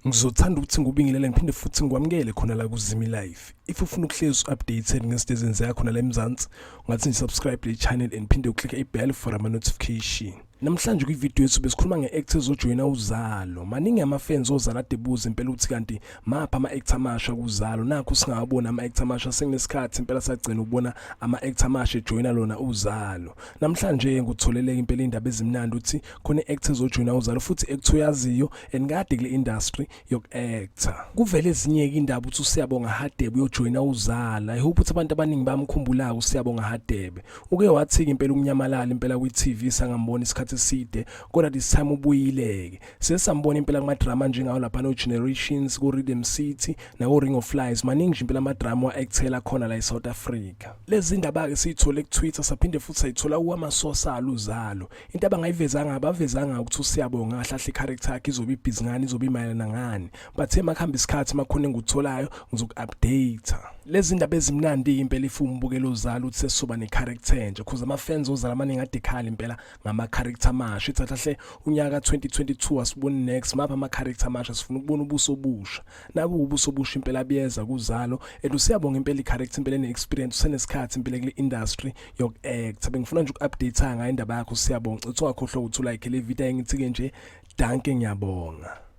Ngizothanda ukuthi ngikubingelele ngiphinde futhi ngikwamukele khona la kuZimi Life. If ufuna ukuhlezi updated ngezinto ezenzeka khona la eMzansi, ungathi nje subscribe le channel and phinde uclick i-bell for ama notification. Namhlanje kwivideo yethu besikhuluma nge-actor ezojoyina uZalo. Maningi ama-fans oZalo ade buza impela ukuthi kanti maphi ama-actor amasha kuZalo. Nakhu singawaboni ama-actor amasha sekunesikhathi impela sagcina ukubona ama-actor amasha ejoyina lona uZalo. Namhlanje ngikutholeleke impela indaba ezimnandi ukuthi khona i-actor ezojoyina uZalo futhi actor oyaziyo and kade kule industry yoku-actor. Kuvele ezinye-ke indaba ukuthi uSiyabonga Hadebe uyojoyina uZalo. I hope ukuthi abantu abaningi bamkhumbulayo uSiyabonga Hadebe. Uke wathi-ke impela ukunyamalala impela kwi-TV sangambona isikhathi eside kodwa this time ubuyile-ke. Sesambona impela kuma-drama njengawo laphana o-Generations, ko-Rhythm City nako-Ring of Lies. Maningi nje impela ama-drama wa-actela khona la e-South Africa. Lezi ndaba-ke siyithole ku-Twitter saphinde futhi sayithola kuwamasosa alo Uzalo. Into abangayivezanga abavezanga ukuthi uSiyabonga kahle kahle i-character yakhe izobe ibhizi ngani izobe imayelana ngani. Bathe makuhamba isikhathi makhona engikutholayo ngizoku-update. Lezi ndaba ezimnandi impela if umbukeli oZalo ukuthi sesizoba ne-character entsha cause ama-fans oZalo amaningi ade ekhala impela ngama-character amasha. Ithi kahle unyaka 2022 asiboni next mapha ama-character amasha sifuna ukubona ubuso obusha. Naku ubuso obusha impela buyeza kuZalo and uSiyabonga impela i-character impela ene-experience usenesikhathi impela kule industry yoku-actor. Bengifuna nje uku-update ngayo indaba yakho Siyabonga. Uthi ungakhohlwa ukuthi ulike le video engithi-ke nje danke ngiyabonga.